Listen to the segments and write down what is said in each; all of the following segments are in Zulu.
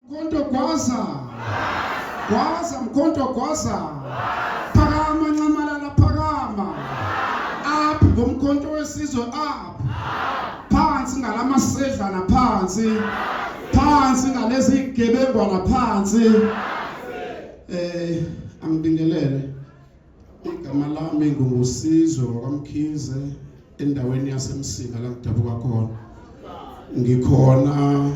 Mkhonto gwaza. Gwaza mkhonto gwaza. Phakama nxamalala phakama. Up ngomkhonto wesizwe up. Phansi ngalamasedlana phansi. Phansi ngalezi gebengwana phansi. Eh angibingelele. Igama lami nguNgusizwe wakwaMkhize endaweni yaseMsinga la ngidabuka khona. Ngikhona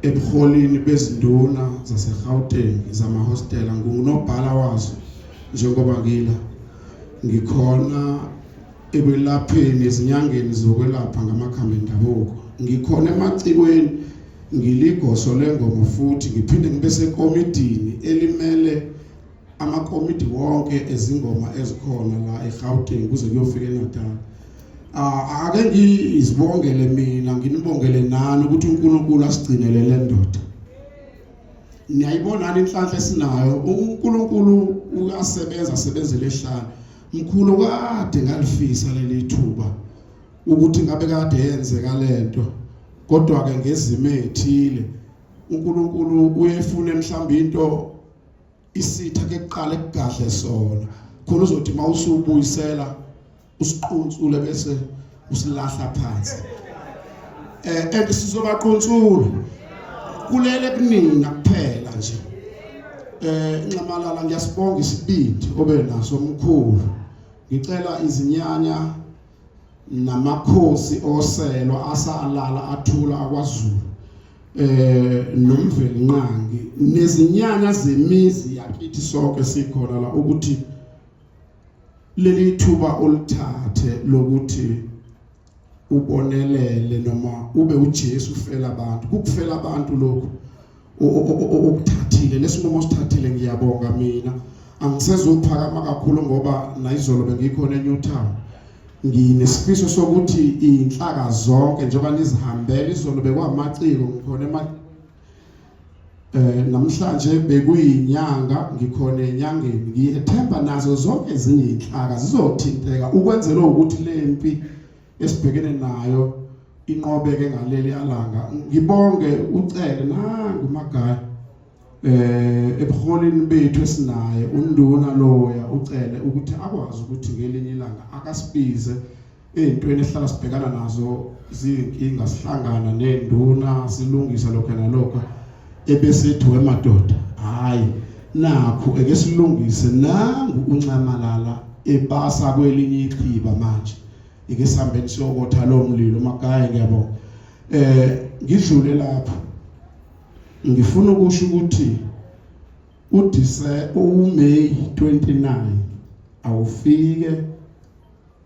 ebuholini bezinduna zaseGauteng zamahostela ngunobhala wazo njengoba ngila. Ngikhona ekwelapheni ezinyangeni zokwelapha ngamakhambi endabuko. Ngikhona emacikweni ngiligoso lengoma futhi ngiphinde ngibe sekomidini elimele amakomidi wonke ezingoma ezikhona la eGauteng kuze kuyofika eNatal. Ah ake ngizibongele mina nginibongele nani ukuthi uNkulunkulu asigcinele le ndoda. Niyayibona inhlanhla esinayo uNkulunkulu uyasebenza asebenzele ehlala. Mkhulu kade ngalifisa leli thuba ukuthi ngabe kade yenzeka lento kodwa ke ngezimo ezithile uNkulunkulu uyefuna mhlawumbe into isitha ke kuqala ekugadle sona khona uzothi mawusubuyisela usiquntsule bese usilahla phansi eh and sizobaquntsula kulele kunina kuphela nje eh Nxamalala ngiyasibonga isibindi obe naso omkhulu ngicela izinyanya namakhosi oselwa asalala athula akwaZulu eh noMvelinqangi nezinyanga zemizi yakithi sonke sikhona la ukuthi leli thuba olithathe lokuthi ubonelele noma ube uJesu ufela abantu kukufela abantu lokhu okuthathile lesinqumo osithathile ngiyabonga mina angisezophakama kakhulu ngoba nayizolo bengikhona eNewtown nginesifiso sokuthi inhlaka zonke njengoba nizihambela izolo bekwamaciko ngikhona ema eh namhlanje bekuyinyanga ngikhona enyangeni ngiyethemba nazo zonke ezinye inhlaka zizothinteka ukwenzela ukuthi lempi esibhekene nayo inqobeke ngaleli alanga ngibonge ucele nangu magaya eh ebuholini bethu esinaye unduna loya ucele ukuthi akwazi ukuthi ngelinye ilanga akasibize ezintweni esihlala sibhekana nazo zinkinga sihlangana nenduna silungisa lokho nalokho ebesethi wemadoda hayi nakho eke silungise nangu unxamalala ebasa kwelinye ixhiba manje ike sihambeni siyokotha lo mlilo magaye ngiyabonga eh ngidlule lapho ngifuna ukusho ukuthi uDise uMay 29 awufike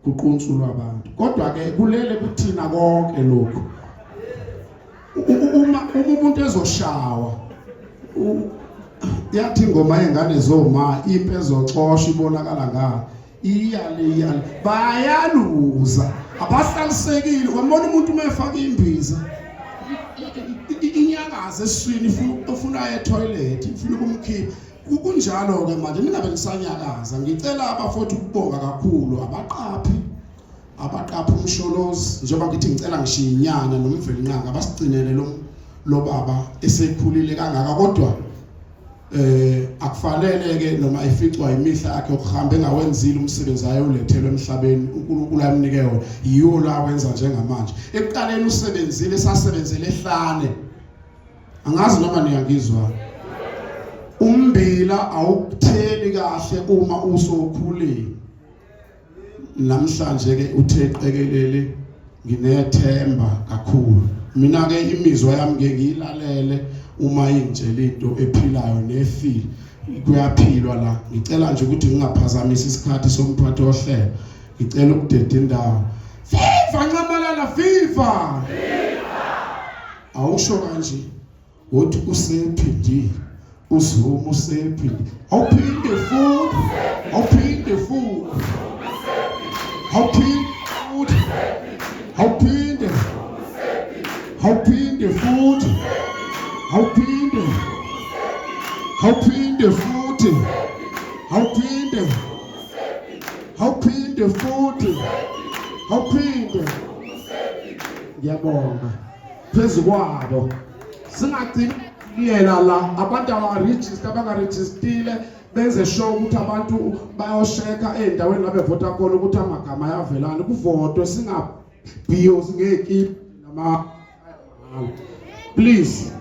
kuqunsulwa abantu kodwa ke kulele kuthina konke lokhu uma uma umuntu ezoshawa yathi ingoma yengane zoma impe ezoxosha ibonakala ngayo iyale iyale bayaluza abahlalisekile wambona umuntu uma efaka imbiza inyakaza esiswini ufuna aye etoilet ufuna ukumkhipha kunjalo ke manje ningabe nisanyakaza ngicela abafowethu ukubonga kakhulu abaqaphi abaqaphi umsholozi njengoba ngithi ngicela ngishiye inyanya nomvelinqanga abasigcinele lo lo baba esekhulile kangaka kodwa eh akufanele ke noma eficwa imihla yakhe yokuhamba engawenzile umsebenzi ayolethelwe emhlabeni uNkulunkulu amnike wona yiwo la wenza njengamanje ekuqaleni usebenzile sasebenzele ehlane angazi noma niyangizwa umbila awukutheli kahle uma usokhulile namhlanje ke uthe qekelele nginethemba kakhulu mina ke imizwa yami ngeke ngiyilalele uma ingitshela into ephilayo nefile kuyaphilwa la ngicela nje ukuthi ngingaphazamisi isikhathi somphathi ohlelo ngicela ukudeda indawo viva nxamalala viva awusho kanje wothi usephindile uZuma usephindile awuphinde futhi awuphinde futhi awuphinde futhi awuphinde awuphinde futhi awuphinde awuphinde futhi awuphinde awuphinde futhi awuphinde ngiyabonga phezu kwabo singagcini Liyela la abantu abaregister abangarejistile benze sure ukuthi abantu bayosheka ey'ndaweni la bevota khona ukuthi amagama ayavelana kuvotwe singabhiyozi ngey'kipa nama please.